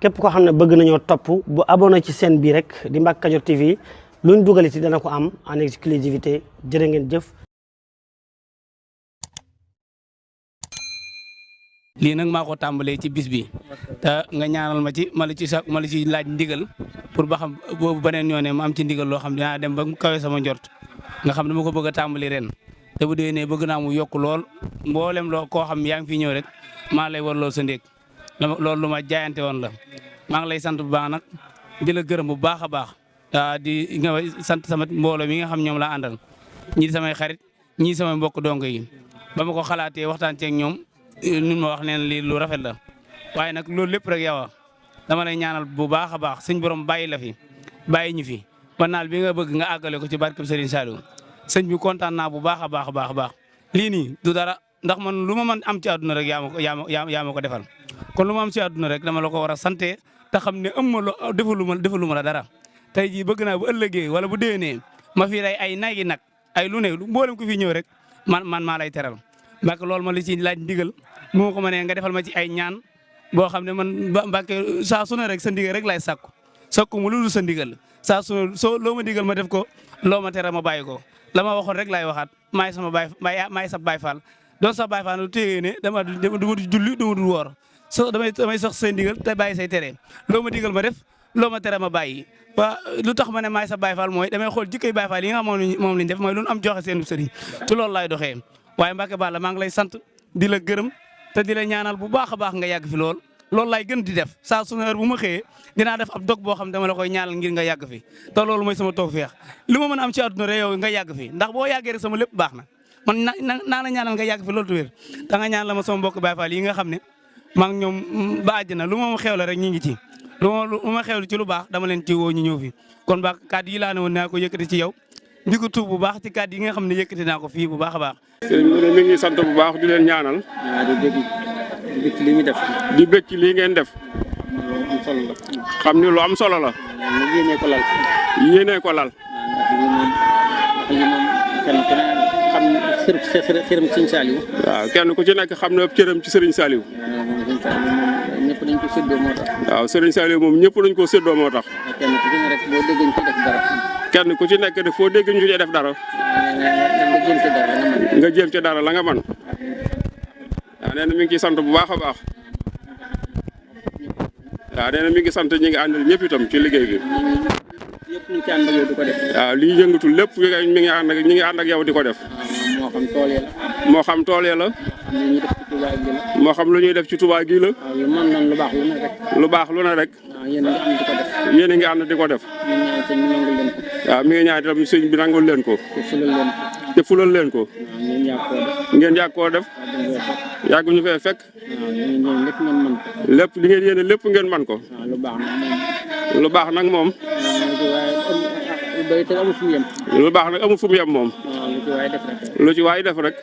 képp koo xam ne bëgg nañoo topp bu abonné ci chaîne bii rek di Mbacke Kadior TV luñ dugal ci dana ko am en exclusivité jërë ngeen jëf. lii nag maa ko tàmbalee ci bis bi te nga ñaanal ma ci ma la ci laaj ndigal pour ba xam boobu beneen yoon ma am ci ndigal loo xam dinaa dem ba mu kawe sama njort nga xam dama ko bëgg a tàmbali ren te bu dee ne bëgg naa mu yokk lool mboolem loo koo xam yaa ngi fi ñëw rek maa lay war lool sa ndéeg loolu lu ma jaayante woon la maa ngi lay sant bu baax nag di la gërëm bu baax a baax di nga sant sama mbooloo mi nga xam ñoom laa àndal ñii samay xarit ñii samay mbokk donk yi ba ma ko xalaatee waxtaan ceeg ñoom nun ma wax neen lii lu rafet la waaye nag loolu lépp rek yow dama lay ñaanal bu baax a baax suñ borom bàyyi la fi bàyyi ñu fi ba naal bi nga bëgg nga àggale ko ci barkeb Serigne Saliou sëñ bi kontaan naa bu baax a baax a baax a baax lii nii du dara ndax man lu ma mën am ci àdduna rek yaa ma ko defal kon lu ma am ci àdduna rek dama la ko war a sante te xam ne ëmma lo defaluma la dara tey jii bëgg naa bu ëllëgee wala bu déwénee ma fi rey ay nag yi nag ay lu ne mboolem ku fi ñëw rek man maa lay teral Mbacke loolu ma li ci laaj ndigal moo ko mënee nga defal ma ci ay ñaan boo xam ne man Mbacke saa su ne rek sa ndigal rek laay sakku mu lu dul sa ndigal saa su ne loo ma digal ma def ko loo ma tere ma bàyyi ko la ma waxoon rek laay waxaat maay sa baay faal doon sa baay faal lu téye ne dama du julli dama du woor damay sax say ndigal te bàyyi say tere loo ma digal ma def loo ma tere ma bàyyi waa lu tax ma ne maay sa baay faal mooy damay xool jikkoy baay faal yi nga xam moom lañ def mooy lu am joxe seen sëriñ te loolu laay doxee waaye Mbacke Balla maa ngi lay sant di la gërëm te di la ñaanal bu baax a baax nga yàgg fi loolu laay gën di def saa su ne heure bu ma xëyee dinaa def ab dog boo xam dama la koy ñaanal ngir nga yàgg fi te loolu mooy sama tawfeex li ma mën a am ci àdduna rek yow nga yàgg fi ndax boo yàggee rek sama lépp baax na man naa la ñaanal nga yàgg fi loolu tu wér da nga ñaan la ma sama mbokk Baay Faal yi nga xam ne maa ngi ñoom ba àjjana lu ma xew la rek ñu ngi ci lu ma xewlu ci lu baax dama leen ci woo ñu ñëw fi kon ba kàddu yi laa ne woon naa ko yëkkati ci yow di ko tuub bu baax ci kàddu yi nga xam ne yëkkati naa ko fii bu baax a baax. sëriñ bi mi ngi sant bu baax di leen ñaanal. di bëgg ci li ñu def. di bëgg ci lii ngeen def. xam ni lu am solo la. yéenee ko lal. yéenee ko lal. ndax lii moom kenn ku ne xam cëram ci Serigne Saliou. waaw kenn ku ci nekk xam na cëram ci Serigne Saliou. ñëpp dañ ko séddoo moo tax. waaw Serigne Saliou moom ñëpp dañ ko séddoo moo tax. kenn ku ci ne rek boo déggee ñu ci def dara. kenn ku ci nekk de foo dégg ñu ci def dara. nga jéem ci dara la nga mën. waaw nee na mi ngi ciy sant bu baax a baax. waaw nee na mi ngi sant ñi ngi àndal ñëpp itam ci liggéey bi. yëpp ñu ci ànd ak yow di ko def. waaw lii yëngatul lépp mi ngi ànd ak yow di ko def. moo xam tool ya la. moo xam tool ya la. moo xam lu ñuy def ci Touba gi la. waaw lu mën nañ lu baax lu ne rek. lu baax lu ne rek. waaw yéen a ngi ànd di ko def. yéen a ngi ànd di ko def. ñu ñaan sëñ bi nangul leen ko. waaw mi ngi ñaan itam sëñ bi nangul leen ko. te fulal leen ko. te fulal leen ko. waaw ngeen yàgg koo def. yàgg ñu fee fekk. waaw lépp ngeen mën ko. lépp li ngeen yéene lépp ngeen man ko. waaw lu baax nag moom. lu baax nag moom. waaye amul fu mu yem. lu baax nag amul fu mu yem moom. waaw lu ci waay def rek. lu ci waay def rek.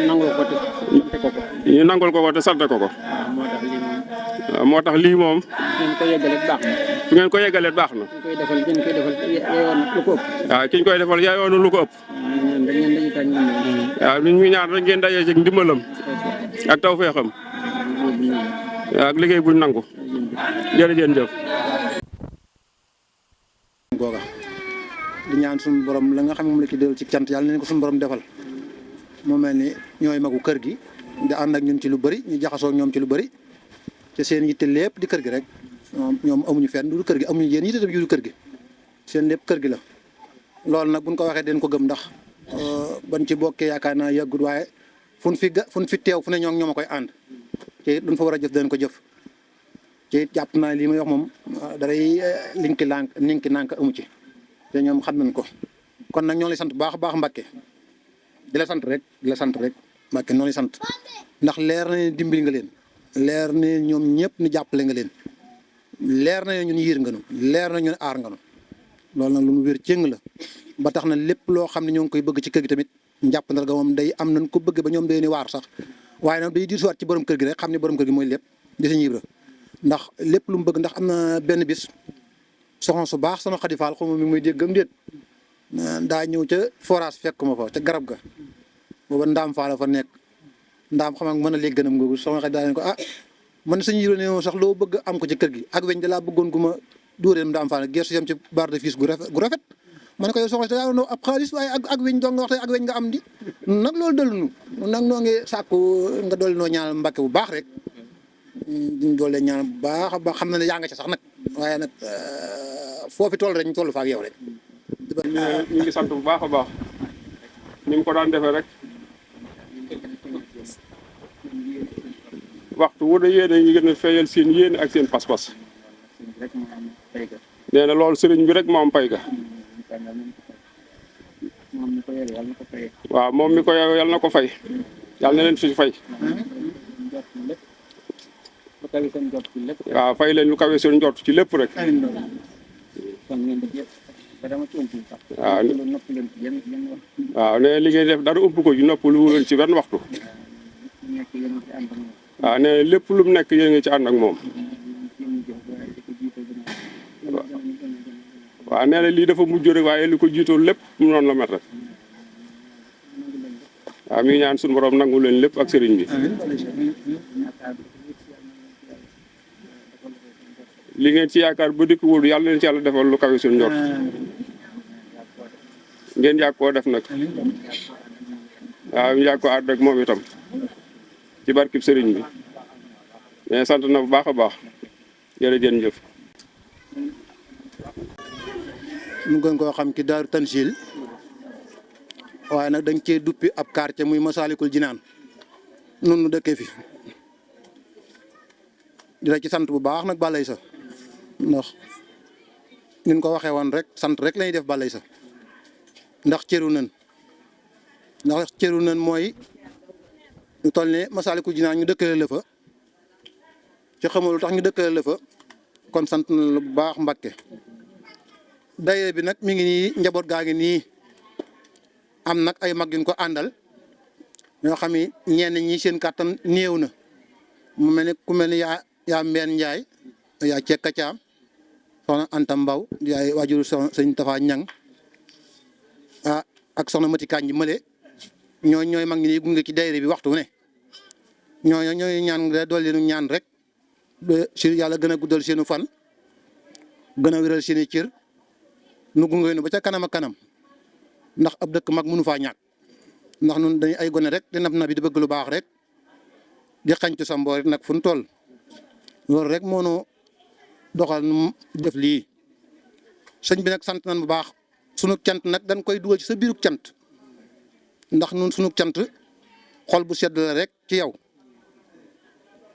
nangul ko te sante ko ko. ñu nangul ko ko te sante ko ko. waaw moo tax lii moom. waaw moo tax lii moom. fu ngeen ko yeggalee baax na. fu ngeen ko yeggalee baax na. ñu koy defal yaayoon lu ko ëpp. waaw ki ñu koy defal yaayoon lu ko ëpp. waaw ñun ñu ñaan rek ngeen dajee ci ndimbalam. ak tawfeexam. ak liggéey buñ nangu. jërëjëf. googa di ñaan suñu borom la nga xam ne moom la ci dellu ci cant yàlla nañ ko suñu borom defal mu mel ni ñooy magu kër gi di ànd ak ñun ci lu bëri ñu jaxasoo ñoom ci lu bëri te seen yitte lépp di kër gi rek ñoom amuñu fenn du kër gi amuñu yéen yitte tam ju du kër gi seen lépp kër gi la loolu nag buñ ko waxee den ko gëm ndax ban ci bokkee yaakaar naa yàggut waaye fu ñu fi teew fu ne ñoo ma koy ànd te duñ fa war a jëf dañ ko jëf te jàpp naa lii may wax moom daray ninki nànk amu ci te ñoom xam nañ ko kon nag ñoo lay sant bu baax a baax Mbacke di la sant rek Mbacke ñoo lay sant ndax leer na ne dimbali nga leen leer na ñoom ñëpp ni jàppale nga leen leer na ñun yiir nga nu leer na ñun aar nga nu loolu nag lu mu wér cëng la ba tax na lépp loo xam ne ñoo ngi koy bëgg ci kër gi tamit njàpp ndal ga moom day am nañ ko bëgg ba ñoom day ni waar sax waaye nag day diisuwaat ci borom kër gi rek xam ne borom kër gi mooy lépp di sa ñibra ndax lépp lu mu bëgg ndax am na benn bis soxna su baax sama xadifaal xaw ma mi muy déggam déet daa ñëw ca forage fekk ma fa ca garab ga booba ndaam faa la fa nekk ndaam xam nga mën a léegi gënam googu soxna xadi daa leen ko man sëñ Yiro ne sax loo bëgg am ko ci kër gi ak weñ da laa bëggoon gu ma dóoreem daam faana gersu yam ci barre de fils gu rafet ma ne ko yow soxna si daa ab xaalis waaye ak weñ doo nga wax te ak weñ nga am di nag loolu dalunu nag noo ngi sàkku nga dolli noo ñaanal Mbàkke bu baax rek duñ doole ñaanal bu baax a baax xam na ne yaa nga ca sax nag waaye nag foofi toll rek ñu toll fa ak yow rek ñu ngi sant bu baax a baax ni mu ko daan defee rek waxtu wu ne yéen a ngi gën a feeñal seen yéene ak seen pas-pas nee na loolu sëriñ bi rek moo am pay ga waaw moom mi ko yore yàlla na ko fay yàlla na leen fi fay waaw fay leen lu kawe seen njort ci lépp rek waaw ne li ngeen def dara ëpp ko ci nopp lu leen ci benn waxtu waaw ne lépp lu mu nekk yéen ngi ci ànd ak moom waaw nee na lii dafa mujj rek waaye li ko jiitoo lépp mu noonu la met rek waaw mi ngi ñaan suñu borom nangu leen lépp ak sëriñ bi li ngeen ci yaakaar ba dikk wóolu yàlla leen ci yàlla defal lu kawe suñu njort ngeen yàgg koo def nag waaw ñu yàgg ko àdd ak moom itam ci barkib sëriñ bi mais sant na bu baax a baax jërëjëf. ñu gën koo xam ci Daaru Tansil waaye nag dañ cee duppi ab quartier muy Masaalikul Jinaan nun nu dëkkee fi di la ci sant bu baax nag balay sa ndax ñun ko waxee woon rek sant rek lañuy def balay sa ndax cëru nan mooy ñu toll ne Masaalikul Jinaan ñu dëkkale la fa ci xamul lu tax ñu dëkkale la fa kon sant na la bu baax Mbàkke daayira bi nag mi ngi nii njaboot gaa ngi nii am nag ay mag yu ko àndal ñoo xam ni ñenn ñi seen kàttan néew na mu mel ni ku mel ni yaa Mbeen Njaay yaa Cekka Caam soxna Anta Mbaw yaay waajuru sëñ Tafa Ñang ak soxna Mati Kanji Mële ñooy mag ñi nii gunge ci daayira bi waxtu ne ñooy ñaan nga dolli nu ñaan rek ba si yàlla gën a guddal seenu fan gën a wéral seeni cër nu gunge nu ba ca kanam ak kanam ndax ab dëkk mag mënu faa ñàkk ndax nun dañuy ay gone rek di nab nabi di bëgg lu baax rek di xañtu sa mboor nag fu nu toll loolu rek moo nu doxal nu def lii sëñ bi nag sant nañ bu baax sunu cant nag dañ koy dugal ci sa biirug cant ndax nun sunu cant xol bu sedd la rek ci yow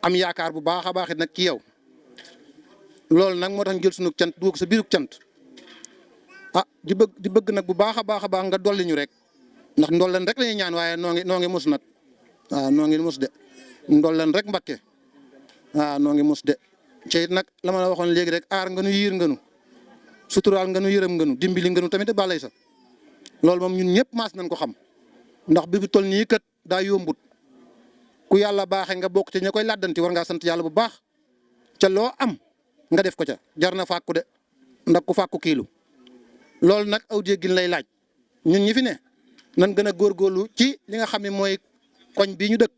am yaakaar bu baax a baax it nag ci yow loolu nag moo tax ñu jël sunu cant dugal ko sa biirug cant di bëgg nag bu baax a baax nga dolli ñu rek ndax ndolleen rek lañuy ñaan waaye noo ngi mus nag waaw noo ngi mus de ndolleen rek Mbàkke waaw noo ngi mus de ci it nag la ma la waxoon léegi rek aar nga nu yiir nga nu suturaal nga nu yërëm nga nu dimbali nga nu tamit balay sa loolu moom ñun ñëpp maas nañ ko xam ndax bi fi toll nii kat daa yombut ku yàlla baaxee nga bokk ci ña koy làddanti war ngaa sant yàlla bu baax ca loo am nga def ko ca jar na fàkku de ndax ku fàkku kiilu loolu nag aw déggin lay laaj ñun ñi fi ne nan gën a góorgóorlu ci li nga xam ne mooy koñ bii ñu dëkk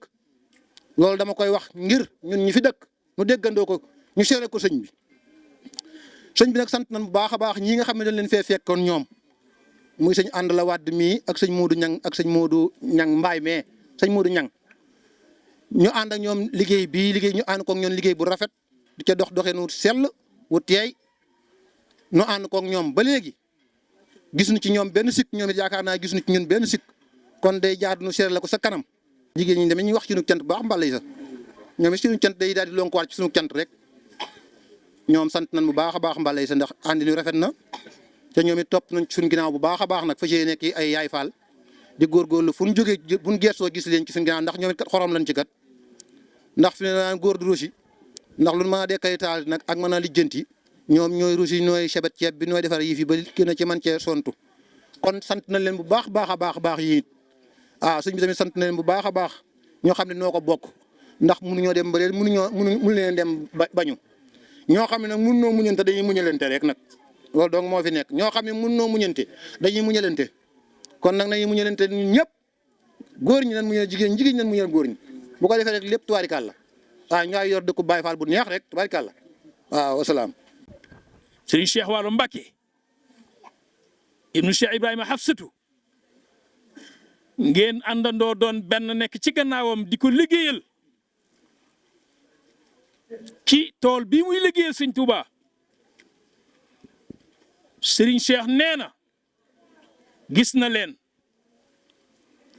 loolu dama koy wax ngir ñun ñi fi dëkk nu déggandoo ko ñu seere ko sëñ bi nag sant nañ bu baax a baax ñii nga xam ne dañ leen fee fekkoon ñoom muy sëñ ànd la wàdd mii ak sëñ Modou Ñang ak sëñ Modou Ñang mbaay mais sëñ Modou Ñang ñu ànd ak ñoom liggéey ñu ànd koog ñoom liggéey bu rafet di ca doxeenu sell wu teey ñu ànd koog ñoom ba léegi gisuñu ci ñoom benn sikk ñoom it yaakaar naa gisuñu ci ñun benn sikk kon day jaar nu seere la ko sa kanam jigéen ñi tamit ñuy wax ci suñu cant bu baax mbalay sa ñoom it suñu cant day daal di lonkuwaat ci suñu cant rek ñoom sant nañ bu baax a baax mbalay sa ndax àndi ñu rafet na te ñoom it topp nañ ci suñu ginnaaw bu baax a baax nag fa nekk ay yaay faal di góorgóorlu fu ñu jógee bu ñu gersoo gis leen ci suñu ginnaaw ndax ñoom it kat xorom lañ ci kat ndax fi ne naan góor du rosi ndax lu mën a dekkay taal nag ak mën a lijjanti ñoom ñooy rosi ñooy sebet ceeb bi ñooy defar yii fi ba gën a ci man cee sontu kon sant nañ leen bu baax a baax yi it sëñ bi tamit sant nañ leen bu baax a baax ñoo xam ne noo ko bokk ndax mënuñoo dem ba leen mënu leen dem bañu ñoo xam ne nag mënunoo muñante dañuy muñalante rek nag loolu donc moo fi nekk ñoo xam ne mënunoo muñante dañuy muñalante kon nag nañuy muñalante ñun ñëpp góor ñi nan muñal jigéen ñi nan muñal góor ñi bu ko defee rek lépp tuwaarikaal la ñooy yor dëkku Baye Fall bu neex rek tabarkàlla waaw wasalaam. Serigne Cheikh Waalo Mbacke ibnu Cheikh Ibrahima Hafsatu ngeen àndandoo doon benn nekk ci gannaawam di ko liggéeyal ci tool bii muy liggéeyal Sëñ Tuuba Serigne Cheikh nee na gis na leen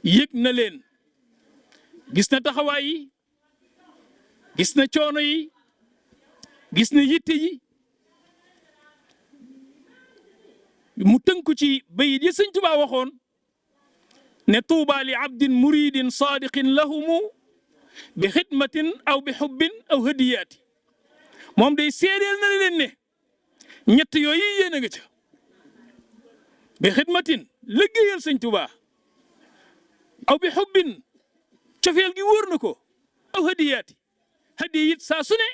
yëg na leen gis na taxawaay yi gis na coono yi gis na yitte yi mu tënku ci bayit yi Sëñ Tuuba waxoon ne tuuba li abdin muridin sadiqin lahumu bi xidmatin aw bi xubbin aw hadiyaati moom day seedeel na leen ne ñett yooyu yéen a nga ca bi xidmatin liggéeyal Sëñ Tuuba aw bi xubbin cofeel gi wóor na ko aw hadiyaati hadiya it saa su ne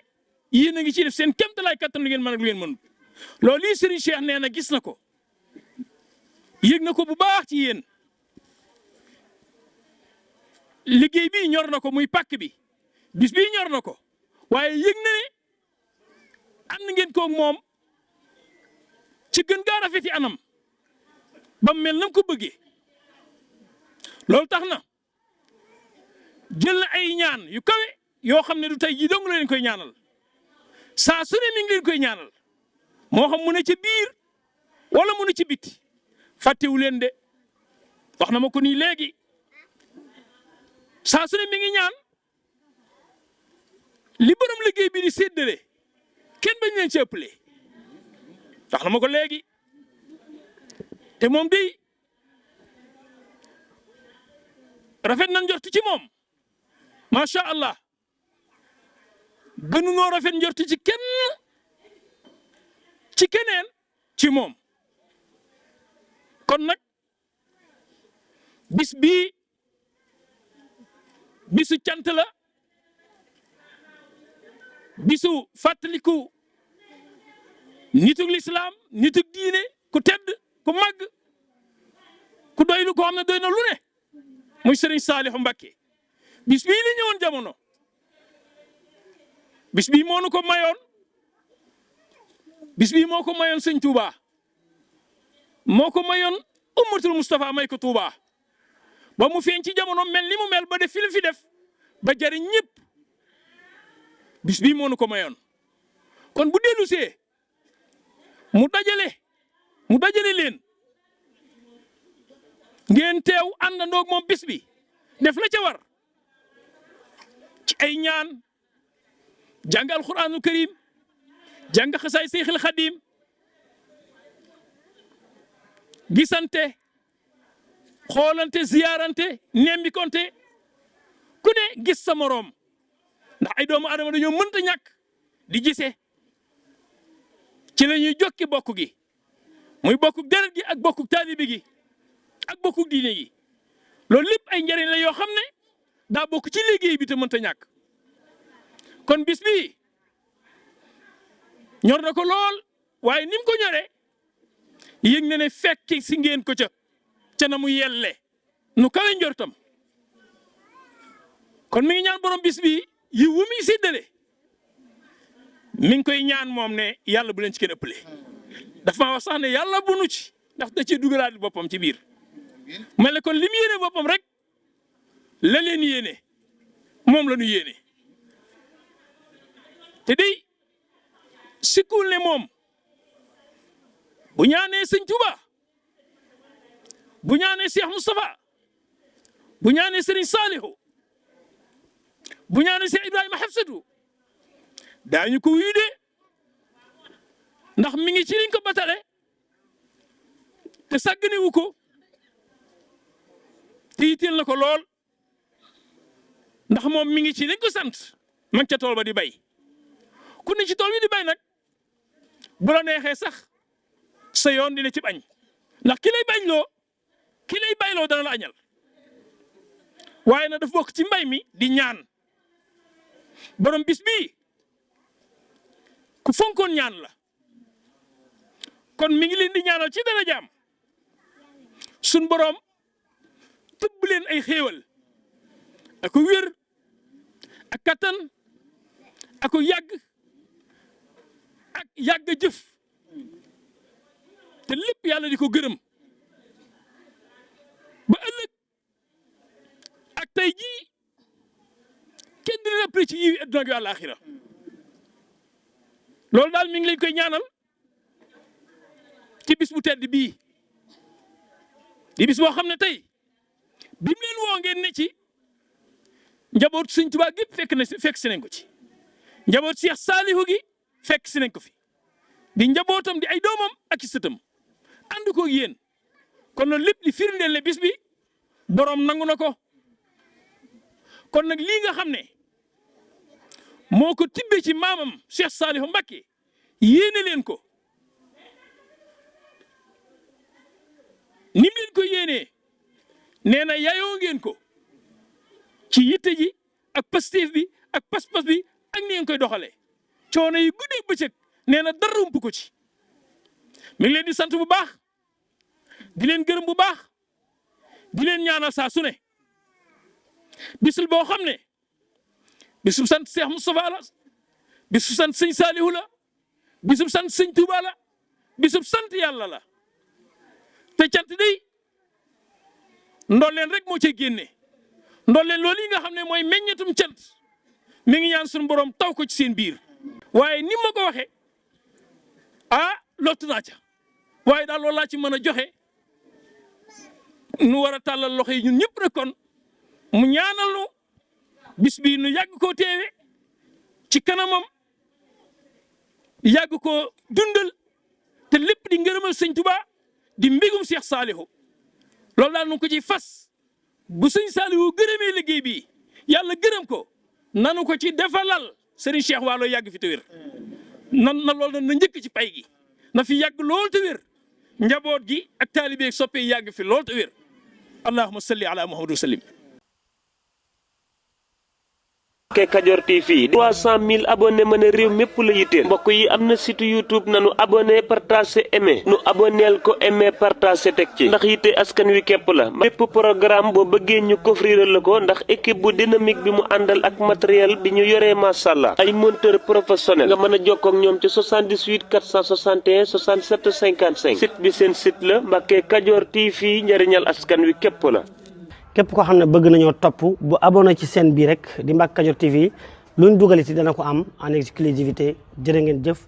yéen a ngi ci def seen kéemtalaay kattan lu ngeen mën ak lu ngeen mënul loolu yi Serigne Cheikh nee na gis na ko yëg na ko bu baax ci yéen liggéey bii ñor na ko muy pàkk bi bis bii ñor na ko waaye yëg na ne ànd ngeen koog moom ci gën gaa rafeti anam ba mel na ko bëggee loolu tax na jël na ay ñaan yu kawe yoo xam ne du tey jii dong la leen koy ñaanal saa su ne mi ngi leen koy ñaanal moo xam mu ne ca biir wala mu ne ci biti fàttewu leen de wax na ma ko nii léegi saa su ne mi ngi ñaan li borom liggéey bi di séddale kenn bañ leen ci ëppale wax na ma ko léegi te moom day rafet na njort ci moom macha allah gënu noo rafet njort ci keneen ci moom kon nag bis bii bisu cant la bisu fàttaliku nitug lislaam nitug diine ku tedd ku màgg ku doylu ko xam ne doy na lu ne muy Serigne Saliou Mbacké bis bii li ñëwoon jamono bis bii moo nu ko mayoon bis bii moo ko mayoon Sëñ Touba moo ko mayoon ummatul Moustapha may ko Touba ba mu feeñ ci jamono mel ni mu mel ba def fi fi def ba jariñ ñëpp bis bii moo nu ko mayoon kon bu dellu see mu dajale leen ngeen teew àndandoog moom bis bi def la ca war ci ay ñaan jàng alxuraanul karim jàng xasaay Seexul Xadiim gisante xoolante ziyaarante nembikonte ku ne gis sa moroom ndax ay doomu adama dañoo mënta ñàkk di gisee ci la ñuy jokki bokk gi muy bokkuk deret gi ak bokkuk taalibi gi ak bokkuk diine gi loolu lépp ay njëriñ la yoo xam ne daa bokk ci liggéey bi te mënta ñàkk kon bis bi ñor na ko lool waaye ni mu ko ñoree yëg na ne fekk si ngeen ko ca na mu yelle nu kawe njortam kon mi ngi ñaan borom bis bi yi wu muy séddale mi ngi koy ñaan moom ne yàlla bu leen ci kenn ëppale dafa ma wax sax ne yàlla bu nu ci ndax da cee dugalaat boppam ci biir mel ne kon li mu yéene boppam rek la leen yéene moom la ñu yéene te day sikkul ne moom bu ñaanee Sëñ Tuuba bu ñaanee Cheikh Moustapha bu ñaanee Serigne Saliou bu ñaanee Cheikh Ibrahima Hafsatu daañu ko wuyu de ndax mi ngi ci liñ ko batale te sàgganewu ko te yitteel na ko lool ndax moom mi ngi ci liñ ko sant mag ca tool ba di bay ku ne ci tool bi di bay nag bu la neexee sax sa yoon dina ci bañ ndax ki lay bayloo dana la añal waaye nag daf bokk ci mbay mi di ñaan borom bis bii ku fonkoon ñaan la kon mi ngi leen di ñaanal ci dara jaam sun borom tëbb leen ay xéewal ak wér ak kattan ako yàgg ak yàgg a jëf te lépp yàlla di ko gërëm ba ëllëg ak tey jii kenn du leen ëppale ci yiwi adduna ak àllaaxira loolu daal mi ngi leen koy ñaanal ci bis bu tedd bii di bis boo xam ne tey bi mu leen woo ngeen ne ci njaboot Sëñ Tuubaa gépp fekk si nañ ko ci njaboot Cheikh Saalihu gi fekk si nañ ko fi di njabootam di ay doomam ak i sëtam ànd ko yéen kon nag lépp di firndeel ne bis bi boroom nangu na ko kon nag lii nga xam ne moo ko tibbee ci maamam Cheikh Saalihu Mbacké yéene leen ko nim leen ko yéenee nee na yayoo ngeen ko ci yitte ji ak pastéef bi ak pas-pas bi ak ni ngeen koy doxalee coono yi guddeeg bëccëg nee na dara ump ko ci mi ngi leen di sant bu baax di leen gërëm bu baax di leen ñaanal saa su ne bisul boo xam ne bisu sant Cheikh Moustapha la bisu sant sëñ Saalihu la bisu sant sëñ Touba la bisu sant yàlla la te cant day ndolleen rek moo cay génne ndolleen loolu yi nga xam ne mooy meññetum cant mi ngi ñaan suñu borom taw ko ci seen biir waaye ni ma ko waxee lottu naa ca waaye daal loolu laa ci mën a joxe nu war a tàllal loxo yi ñun ñëpp rek kon mu ñaanal nu bis bii nu yàgg koo teewe ci kanamam yàgg koo dundal te lépp di ngërëmal sëñ Tuubaa di mbégum Cheikh Saalihu loolu daal nu ko ci fas bu sëñ Saalihu gërëmee liggéey bi yàlla gërëm ko nanu ko ci defalal sëriñ Cheikh Waalo yàgg fi te wér na loolu na njëkk ci pay gi na fi yàgg lool te wér njaboot gi ak taalibe soppe yi yàgg fi lool te wér allahumma salli ala muhammad wa sallim. Mbacke Kadior TV 300 000 abonnés mën a réew mépp la yitteel mbokk yi am na site YouTube nanu abonné partagé aimé nu abonneel ko aimé partagé teg ci ndax yitte askan wi képp la bépp programme boo bëggee ñu coffrir la ko ndax équipe bu dynamique bi mu àndal ak matériel bi ñu yoree masàllaa ay monteur professionnel nga mën a jokkoo ak ñoom ci 78 461 67 55 site bi seen site la Mbacke Kadior TV njëriñal askan wi képp la. képp koo xam ne bëgg nañoo topp bu abonné ci chaîne bi rek di Mbacke Kadior TV luñ dugal ci dana ko am en exclusivité jërë ngeen jëf